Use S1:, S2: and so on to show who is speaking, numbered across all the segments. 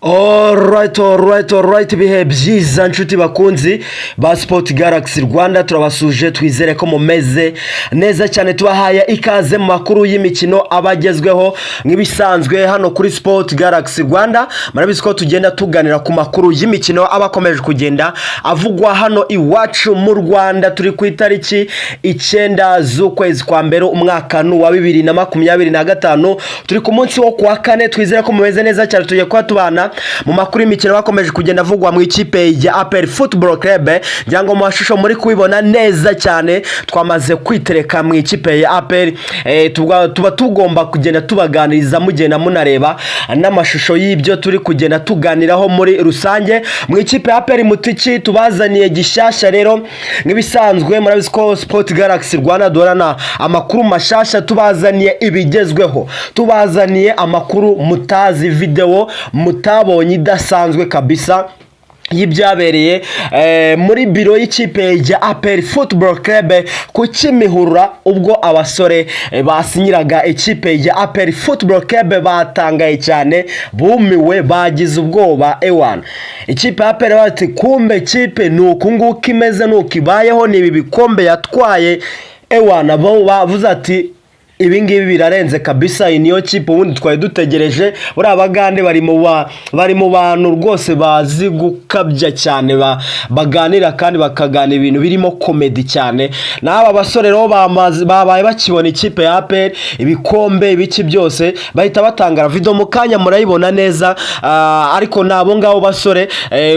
S1: Alright, alright, alright, ibihe byiza nshuti bakunzi ba Sport Galaxy Rwanda, turabasuje, twizere ko mumeze neza cyane. Tubahaye ikaze mu makuru y'imikino abagezweho nk'ibisanzwe hano kuri Sport Galaxy Rwanda. Murabizi ko tugenda tuganira ku makuru y'imikino aba akomeje kugenda avugwa hano iwacu mu Rwanda. Turi ku itariki 9 z'ukwezi kwa mbere, umwaka ni uwa 2025, turi ku munsi wo kuwa kane. Twizere ko mumeze neza cyane. Tugiye kuba tubana mu makuru y'imikino bakomeje kugenda avugwa mu ikipe ya APR Football Club. Ngira ngo mu mashusho muri kubibona neza cyane, twamaze kwitereka mu ikipe ya APR. Tuba tugomba kugenda tubaganiriza, mugenda munareba n'amashusho y'ibyo turi kugenda tuganiraho muri rusange mu ikipe ya APR. Mutiki tubazaniye gishyashya rero, nk'ibisanzwe murabizi ko Sport Galaxy Rwanda duhorana amakuru mashasha, tubazaniye ibigezweho, tubazaniye amakuru mutazi, video mutabonye idasanzwe kabisa y'ibyabereye muri biro y'ikipe ya APR Football Club ku Kimihurura, ubwo abasore basinyiraga ikipe ya APR Football Club. Batangaye cyane, bumiwe, bagize ubwoba. Ewana, ikipe ya APR bati: "Kumbe ikipe ni uku nguku imeze, ni uku ibayeho, ni ibi bikombe yatwaye." Ewana, bo bavuze ati: "Ibi ngibi birarenze kabisa, iyi niyo kipe ubundi twari dutegereje." Buriya Abagande bari mu bantu rwose bazi gukabya cyane, baganira kandi bakaganira ibintu birimo comedy cyane. N'aba basore rero babaye bakibona ikipe ya APR, ibikombe, ibiki byose, bahita batangara. Video mu kanya murayibona neza. Ariko ni abo ngabo basore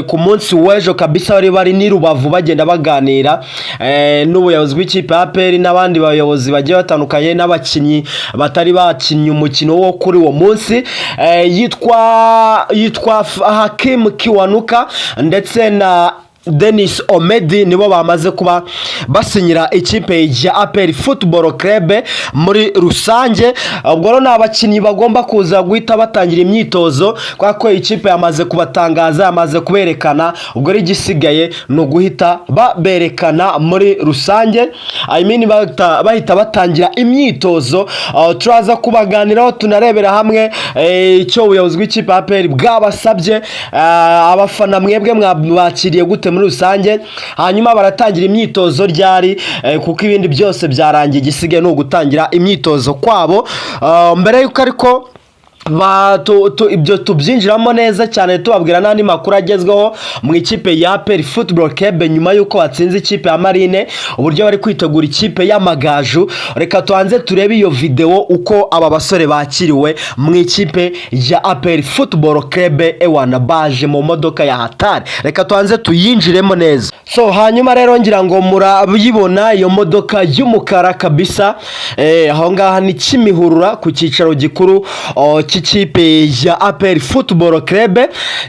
S1: ku munsi w'ejo kabisa bari n'i Rubavu, bagenda baganira n'ubuyobozi bw'ikipe ya APR n'abandi bayobozi bagiye batandukanye n'abakinnyi batari bakinnye umukino wo kuri uwo munsi. Yitwa Hakim Kiwanuka ndetse na Denis Omedi, nibo bamaze kuba basinyira ikipe ya APR Football Club muri rusange. Ubwo rero ni abakinnyi bagomba kuza guhita batangira imyitozo, kubera ko ikipe yamaze kubatangaza, yamaze kuberekana. Ubwo rero igisigaye ni uguhita baberekana muri rusange, I mean bahita batangira imyitozo. Turaza kubaganiraho, tunarebera hamwe icyo ubuyobozi bw'ikipe ya APR bwabasabye. Abafana mwebwe mwabakiriye gute muri rusange? Hanyuma baratangira imyitozo ryari? Kuko ibindi byose byarangiye, igisigaye ni ugutangira imyitozo kwabo. Mbere y'uko ariko ibyo tubyinjiramo neza cyane, tubabwira n'andi makuru agezweho mu ikipe ya APR Football Club nyuma y'uko batsinze ikipe ya Marine, uburyo bari kwitegura ikipe y'Amagaju, reka tubanze turebe iyo video uko aba basore bakiriwe mu ikipe ya APR Football Club. Ewana, baje mu modoka ya hatari, reka tubanze tuyinjiremo neza. So hanyuma rero ngira ngo murayibona iyo modoka y'umukara kabisa. Aho ngaha ni Kimihurura ku cyicaro gikuru cy'ikipe ya APR Football Club.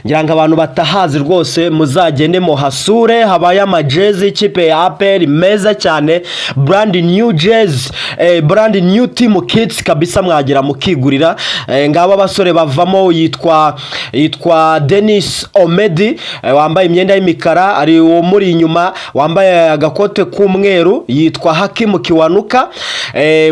S1: Ngira ngo abantu batahazi rwose muzagende muhasure, habaye amajezi y'ikipe ya APR meza cyane, brand new jersey, brand new team kits kabisa, mwagera mukigurira. Ngabo abasore bavamo, yitwa Denis Omedi wambaye imyenda y'imikara, ari uwo muri inyuma wambaye agakote k'umweru yitwa Hakimu Kiwanuka.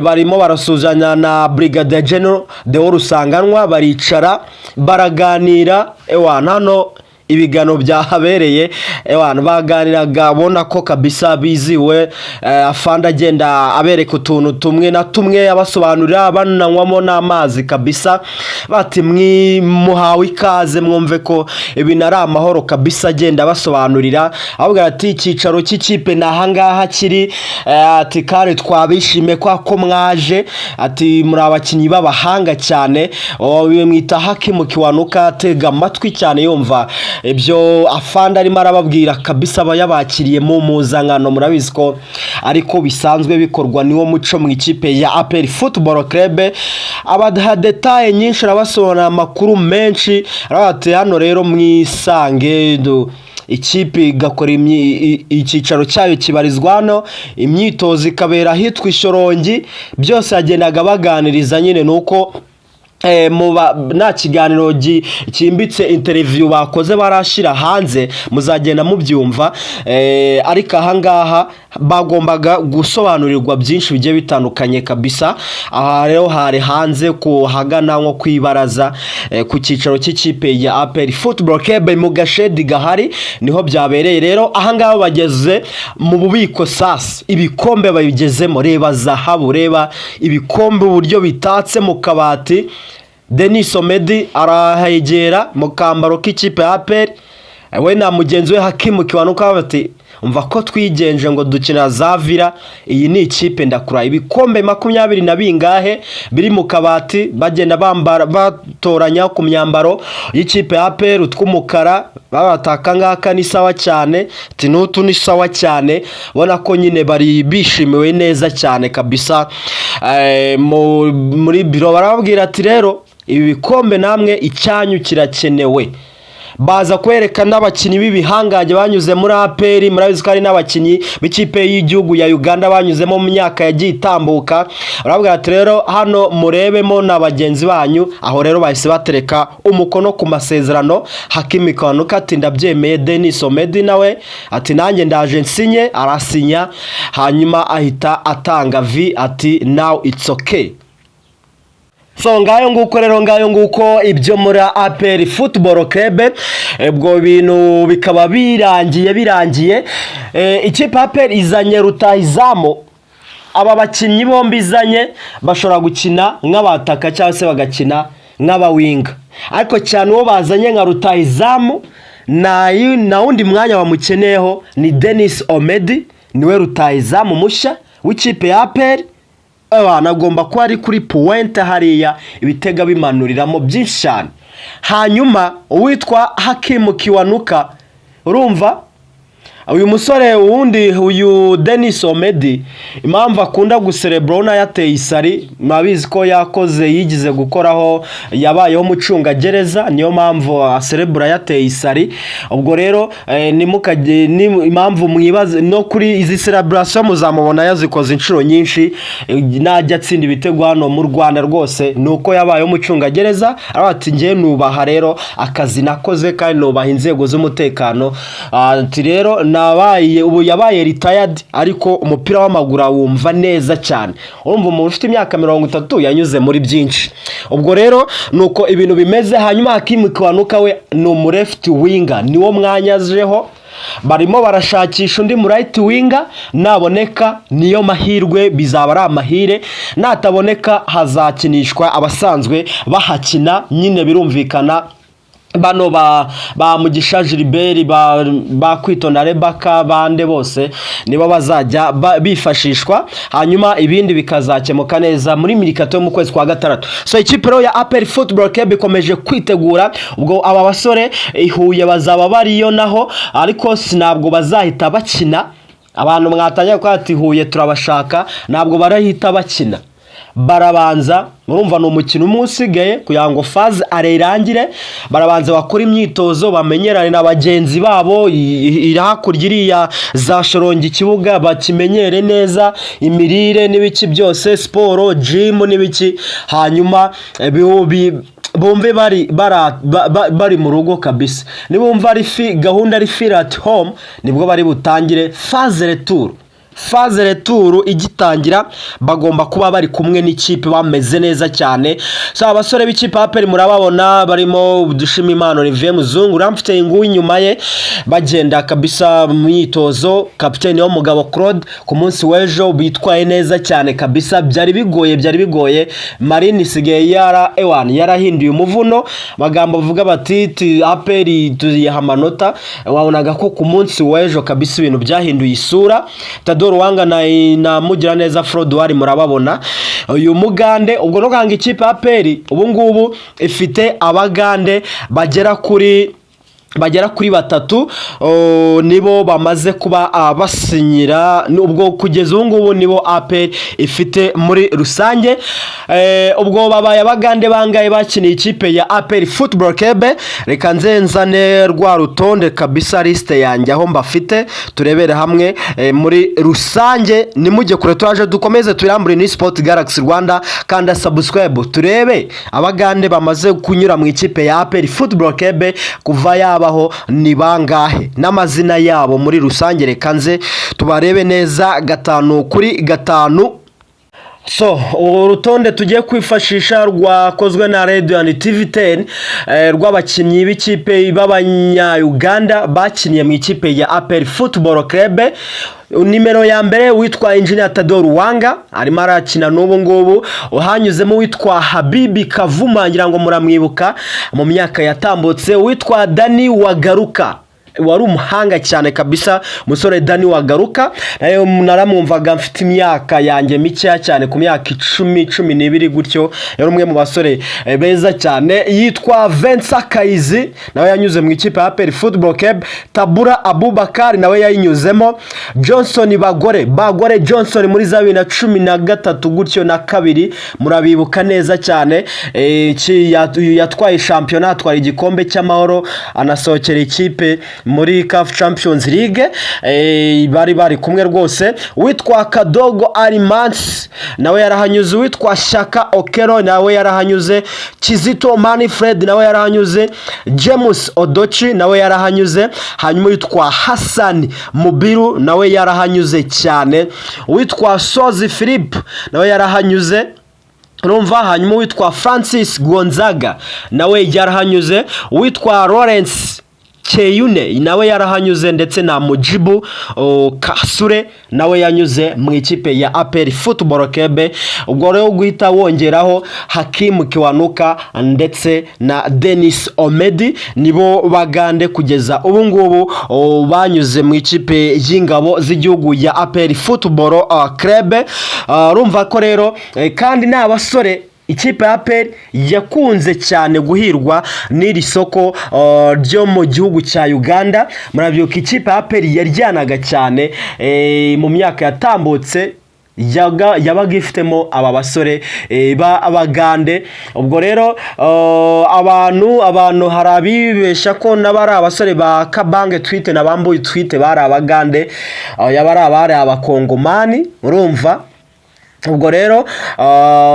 S1: Barimo barasuhuzanya na Brigadier General Deo Rusanganwa, baricara baraganira. Ewana, hano ibiganiro byahabereye, ewana, baganiraga ubona ko kabisa biziwe. Afande agenda abereka utuntu tumwe na tumwe, abasobanurira, bananywamo n'amazi kabisa, bati: "Muhawe ikaze, mwumve ko ibintu ari amahoro kabisa." Agenda abasobanurira, avuga ati: "Icyicaro cy'ikipe ni ahangaha kiri." Ati: "Kandi twabishimiye kwa ko mwaje." Ati: "Muri abakinnyi b'abahanga cyane." Oh, bimwita Hakimu Kiwanuka, atega amatwi cyane yumva ibyo afande arimo arababwira kabisa. Aba yabakiriye mu mpuzankano, murabizi ko ariko bisanzwe bikorwa, niwo muco mu ikipe ya APR Football Club. Abaha détails nyinshi, arabasobanurira amakuru menshi, aravuga ati: "Hano rero mwisange ikipe igakora icyicaro cyayo kibarizwa hano, imyitozo ikabera ahitwa Ishyorongi." Byose yagendaga baganiriza nyine, ni uko nta kiganiro cyimbitse, interview bakoze barashyira hanze, muzagenda mubyumva. Ariko ahangaha Bagombaga gusobanurirwa byinshi bigiye bitandukanye kabisa. Aha rero hari hanze ku hagana nko ku ibaraza, ku cyicaro cy'ikipe ya APR Football Club, mu gashedi gahari niho byabereye. Rero ahangaha bageze mu bubiko sasa, ibikombe babigezemo. Reba zahabu, reba ibikombe uburyo bitatse mu kabati. Denis Omedi arahegera mu kambaro k'ikipe ya APR, we na mugenzi we Hakimu Kiwanuka, bati: "Umva ko twigenje ngo dukina za Villa, iyi ni ikipe ndakura." Ibikombe 20 na bingahe biri mu kabati, bagenda bambara, batoranya ku myambaro y'ikipe ya APR utw'umukara, babataka ngaka ni sawa cyane, ati n'utu ni sawa cyane. Ubona ko nyine bari bishimiwe neza cyane kabisa. Muri biro barababwira ati: "Rero ibi bikombe namwe icyanyu kirakenewe." Baza kwereka n'abakinnyi b'ibihangange banyuze muri APR. Murabizi ko hari n'abakinnyi b'ikipe y'igihugu ya Uganda banyuzemo mu myaka yagiye itambuka. Barabwira ati: "Rero hano murebemo na bagenzi banyu." Aho rero bahise batereka umukono ku masezerano. Hakimi Kiwanuka ati: "Ndabyemeye." Denis Omedi nawe ati: "Nanjye ndaje nsinye." Arasinya, hanyuma ahita atanga vi ati: "Now it's okay." So ngayo nguko rero, ngayo nguko ibyo muri APR Football Club. Ubwo bintu bikaba birangiye. Ikipe APR izanye rutahizamu. Aba bakinnyi bombi izanye bashobora gukina nk'abataka cyangwa se bagakina nk'abawinga, ariko cyane uwo bazanye nka rutahizamu nta wundi mwanya bamukeneyeho, ni Denis Omedi, niwe rutahizamu mushya w'ikipe ya APR. Abantu agomba kuba ari kuri pointe hariya, ibitega bimanuriramo byinshi cyane. Hanyuma uwitwa Hakimu Kiwanuka, urumva uyu musore uwundi, uyu Denis Omedi, impamvu akunda guserebura yateye isari, murabizi ko yakoze, yigize gukoraho, yabayeho umucungagereza, niyo mpamvu aserebura yateye isari. Ubwo rero ntimukajye ni impamvu mwibaze no kuri izi celebration muzamubona yazikoze inshuro nyinshi, najya atsinda ibitego hano mu Rwanda rwose, ni uko yabayeho umucungagereza. Aravuga ati: "Njye nubaha rero akazi nakoze kandi nubaha inzego z'umutekano." Ati rero nabaye, ubu yabaye retired, ariko umupira w'amaguru awumva neza cyane. Urumva umuntu ufite imyaka 30 yanyuze muri byinshi. Ubwo rero ni uko ibintu bimeze. Hanyuma Hakimu Kiwanuka we ni umu left winger, niwo mwanya ajeho. Barimo barashakisha undi mu right winger, naboneka niyo mahirwe, bizaba ari amahire. Nataboneka hazakinishwa abasanzwe bahakina nyine, birumvikana, bano ba Mugisha Gilbert, ba Kwitonda Rebecca, bande bose nibo bazajya bifashishwa, hanyuma ibindi bikazakemuka neza muri mercato yo mu kwezi kwa gatandatu. So ikipe rero ya APR Football Club ikomeje kwitegura. Ubwo aba basore i Huye bazaba bariyo naho, ariko sinabwo bazahita bakina. Abantu mwatangiye kuvuga ati: "Huye turabashaka," ntabwo barahita bakina, barabanza, murumva ni umukino umwe usigaye kugira ngo phase aller irangire. Barabanza bakora imyitozo, bamenyerane na bagenzi babo iri hakurya iriya za Shorongi, ikibuga bakimenyere neza, imirire n'ibiki byose, siporo, gym n'ibiki, hanyuma bumve bari mu rugo kabisa. Nibumva ari fi gahunda ari feel at home, nibwo bari butangire phase retour. Phase retour igitangira bagomba kuba bari kumwe n'ikipe, bameze neza cyane. So abasore b'ikipe APR murababona barimo Dushimimana Olivier Muzungu, uramfite inguyu inyuma ye, bagenda kabisa mu myitozo. Kapiteni w'umugabo Claude ku munsi w'ejo bitwaye neza cyane kabisa. Byari bigoye, byari bigoye. Marine isigaye yara ewan yarahinduye umuvuno, amagambo bavuga bati APR tuyiha amanota. Wabonaga ko ku munsi w'ejo kabisa ibintu byahinduye isura. Tador Wanga na Mugiraneza Frodouard murababona, uyu mugande. Ubwo no kanga ikipe ya APR ubu ngubu ifite abagande bagera kuri batatu, nibo bamaze kuba basinyira. Ubwo kugeza ubu ngubu nibo APR ifite muri rusange. Ubwo babaye abagande bangaye bakiniye ikipe ya APR Football Club? Reka nze nzane rwa rutonde kabisa, liste yanjye aho mbafite, turebere hamwe muri rusange. Nimujye kure, turaje dukomeze tuyambure. Ni Sport Galaxy Rwanda, kanda subscribe turebe abagande bamaze kunyura mu ikipe ya APR Football Club kuva yaba. Batarabaho ni bangahe n'amazina yabo muri rusange? Reka nze tubarebe neza gatanu kuri gatanu. So urutonde tugiye kwifashisha rwakozwe na Radio and TV 10 rw'abakinnyi b'ikipe b'Abanya-Uganda bakiniye mu ikipe ya APR Football Club. Nimero ya mbere, witwa Engineer Tadeo Lwanga, arimo arakina n'ubu ngubu. Hanyuzemo witwa Habibi Kavuma, ngira ngo muramwibuka mu myaka yatambutse. Witwa Dani Wagaruka wari umuhanga cyane kabisa, umusore Dani Wagaruka nayo naramwumvaga mfite imyaka yanjye mikeya cyane, ku myaka 10, 12 gutyo. Yari umwe mu basore beza cyane. Yitwa Vincent Kayizi, nawe yanyuze mu ikipe ya APR Football Club. Tabura Abubakar nawe yayinyuzemo. Johnson Bagore, Bagore Johnson, muri za 2013 gutyo na kabiri, murabibuka neza cyane. Yatwaye shampiyona, atwara igikombe cy'Amahoro, anasohokera ikipe muri CAF Champions League, bari bari kumwe rwose. Witwa Kadogo Arimans nawe yarahanyuze. Witwa Shaka Okero nawe yarahanyuze. Kizito Manfred nawe yarahanyuze. James Odochi nawe yarahanyuze. Hanyuma witwa Hassan Mubiru nawe yarahanyuze cyane. Witwa Sozi Philip nawe yarahanyuze, urumva. Hanyuma witwa Francis Gonzaga nawe yarahanyuze. Witwa Lawrence Kyeyune nawe yarahanyuze, ndetse na Mujibu Kasure nawe yanyuze mu ikipe ya APR Football Club. Ubwo rero guhita wongeraho Hakimu Kiwanuka ndetse na Denis Omedi, nibo bagande kugeza ubu ngubu banyuze mu ikipe y'ingabo z'igihugu ya APR Football Club. Urumva ko rero kandi ni abasore ikipe ya APR yakunze cyane guhirwa n'iri soko ryo mu gihugu cya Uganda. Murabyibuka ikipe ya APR yaryanaga cyane mu myaka yatambutse, yabaga ifitemo aba basore b'Abagande. Ubwo rero abantu hari abibesha ko n'abari abasore ba Kabange Twite na Bambuye Twite bari Abagande, yaba ari abari Abakongomani, urumva. Ubwo rero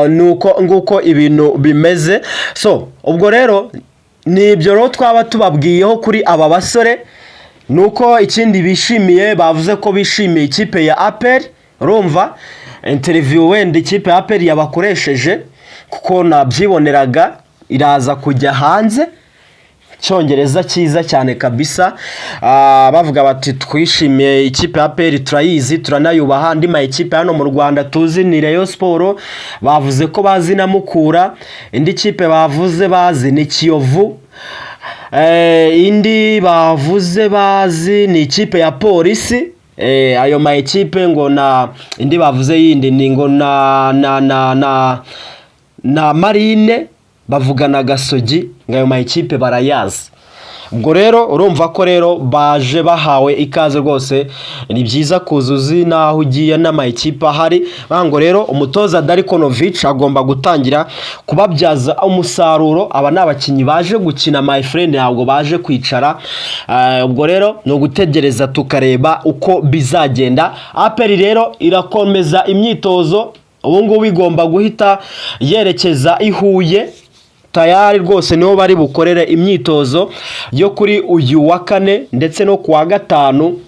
S1: ni uko nguko ibintu bimeze. So ubwo rero ni ibyo rero twaba tubabwiyeho kuri aba basore. Ni uko ikindi bishimiye, bavuze ko bishimiye ikipe ya APR. Urumva interview wenda ikipe ya APR yabakoresheje, kuko nabyiboneraga, iraza kujya hanze, Icyongereza cyiza cyane kabisa. Bavuga bati: "Twishimiye ikipe ya APR, turayizi, turanayubaha." Andi ma ekipe hano mu Rwanda tuzi ni Rayon Sport, bavuze ko bazi na Mukura. Indi kipe bavuze bazi ni Kiyovu. Indi bavuze bazi ni ikipe ya Polisi. Ayo ma ekipe ngo na indi bavuze yindi ni ngo na Marine, bavuga na Gasogi, ngo ayo ma ekipe barayazi. Ubwo rero urumva ko rero baje bahawe ikaze rwose. Ni byiza kuza uzi n'aho ugiye n'ama ekipe ahari. Ngo rero umutoza Darko Novic agomba gutangira kubabyaza umusaruro. Aba ni abakinnyi baje gukina, my friend, ntabwo baje kwicara. Ubwo rero ni ugutegereza tukareba uko bizagenda. APR rero irakomeza imyitozo, ubu ngubu igomba guhita yerekeza i Huye tayari rwose, niho bari bukorere imyitozo yo kuri uyu wa kane ndetse no ku wa gatanu,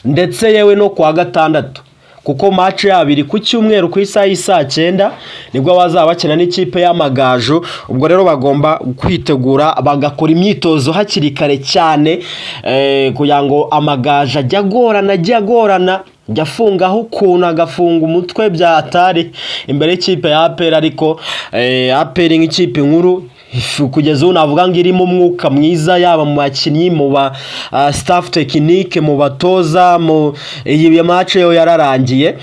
S1: ndetse yewe no ku wa gatandatu, kuko match yabo iri ku cyumweru ku isaha y'isaa 9, nibwo bazaba bakina n'ikipe y'Amagaju. Ubwo rero bagomba kwitegura bagakora imyitozo hakiri kare cyane, kugira ngo Amagaju ajye agorana, ajye agorana, ajya afungaho ukuntu agafunga umutwe byatari imbere y'ikipe ya APR. Ariko APR nk'ikipe nkuru kugeza ubu navuga ngo irimo umwuka mwiza, yaba mu bakinnyi, mu ba staff technique, mu batoza, mu iyi match yo yararangiye.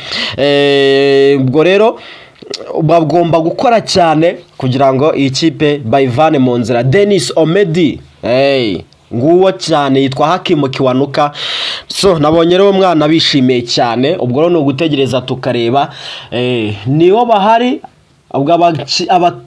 S1: Ubwo rero bagomba gukora cyane kugira ngo iyi kipe bayivane mu nzira. Denis Omedi, hey, nguwo cyane, yitwa Hakimu Kiwanuka. So nabonye rero umwana bishimiye cyane. Ubwo rero ni ugutegereza tukareba, nibo bahari. Ubwo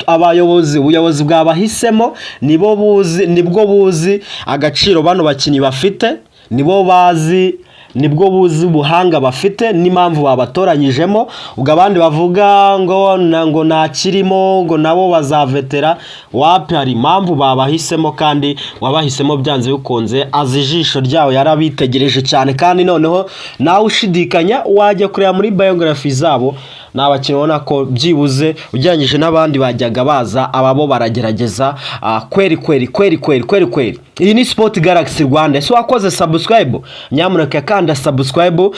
S1: abayobozi, ubuyobozi bwabahisemo, nibo buzi, nibwo buzi agaciro bano bakinnyi bafite, nibo bazi. Nibwo buzi ubuhanga bafite n'impamvu babatoranyijemo. Ubwo abandi bavuga ngo ntakirimo, ngo nabo bazavetera, wapi, hari impamvu babahisemo, kandi wabahisemo byanze bikunze azi ijisho ryawo, yarabitegereje cyane. Kandi noneho nawe ushidikanya wajya kureba muri biography zabo, ni abakinnyi ubona ko byibuze ugereranyije n'abandi bajyaga baza, aba bo baragerageza kweri kweri kweri kweri kweri kweri. Iyi ni Sport Galaxy Rwanda. Ese wakoze subscribe? Nyamuneka kanda subscribe.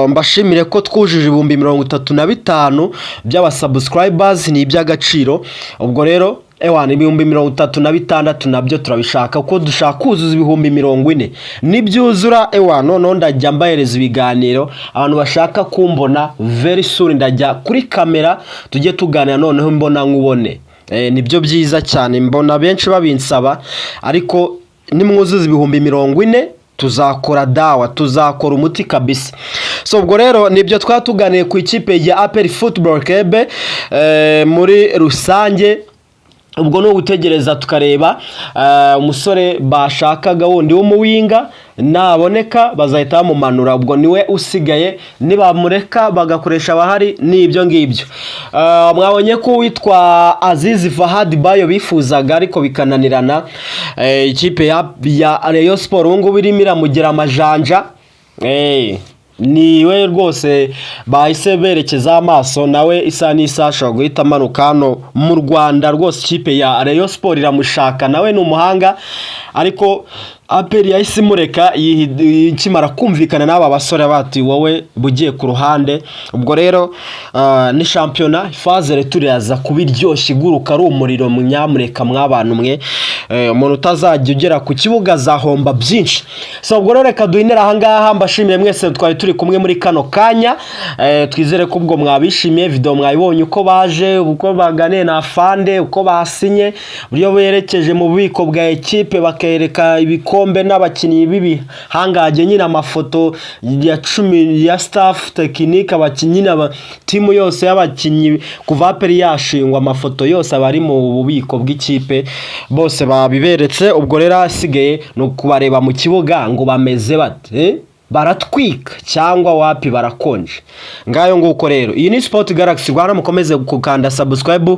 S1: Mbashimire ko twujuje 35,000 by'abasubscribers, ni iby'agaciro. Ubwo rero ewana 36,000 nabyo turabishaka, kuko dushaka kuzuza 40,000. Nibyuzura, ewa noneho ndajya mbahereza ibiganiro. Abantu bashaka kumbona, very soon ndajya kuri kamera tujye tuganira noneho mbona nkubone. Nibyo byiza cyane, mbona benshi babinsaba, ariko nimwuzuza 40,000 tuzakora dawa, tuzakora umuti kabisa. So ubwo rero nibyo twaba tuganiye ku ikipe ya APR Football Club muri rusange. Ubwo ni ugutegereza tukareba umusore bashakaga wundi w'umuwinger naboneka bazahita bamumanura, ubwo niwe usigaye. Nibamureka bagakoresha abahari, ni ibyo ngibyo. Mwabonye ko uwitwa Azizi Fahad Bayo bifuzaga ariko bikananirana. Ikipe ya Rayon Sport ubu ngubu irimo iramugira amajanja. Niwe rwose bahise berekeza amaso, nawe isaha n'isaha ashobora guhita amanuka hano mu Rwanda. Rwose ikipe ya Rayon Sport iramushaka, nawe ni umuhanga, ariko APR yahise imureka ikimara kumvikana n'aba basore, bati wowe bugiye ku ruhande. Ubwo rero ni shampiyona phase retour iraza kuba iryoshye, iguruka ari umuriro. Nyamuneka mw'abantu mwe, umuntu utazajya ugera ku kibuga azahomba byinshi. So ubwo rero reka duhinire ahangaha. Mbashimiye mwese twari turi kumwe muri kano kanya. Twizere ko ubwo mwabishimiye video, mwabibonye uko baje, uko baganiye na afande, uko basinye, uburyo berekeje mu bubiko bwa ekipe bakereka ibikombe n'abakinnyi b'ibihangange nyine, amafoto ya 10 ya staff technique, abakinnyi n'aba timu yose y'abakinnyi kuva APR yashingwa, amafoto yose aba ari mu bubiko bw'ikipe, bose babiberetse. Ubwo rero ahasigaye ni ukubareba mu kibuga ngo bameze bate, eh? Baratwika cyangwa wapi, barakonje? Ngayo nguko rero. Iyi ni Sport Galaxy Rwanda, mukomeze gukanda subscribe.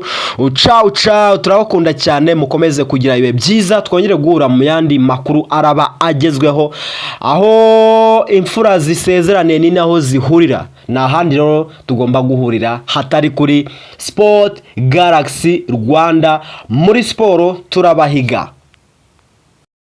S1: Ciao ciao, turabakunda cyane, mukomeze kugira ibihe byiza, twongere guhura mu yandi makuru araba agezweho. Aho imfura zisezeraniye ni naho zihurira, ni ahandi rero tugomba guhurira hatari kuri Sport Galaxy Rwanda. Muri siporo turabahiga.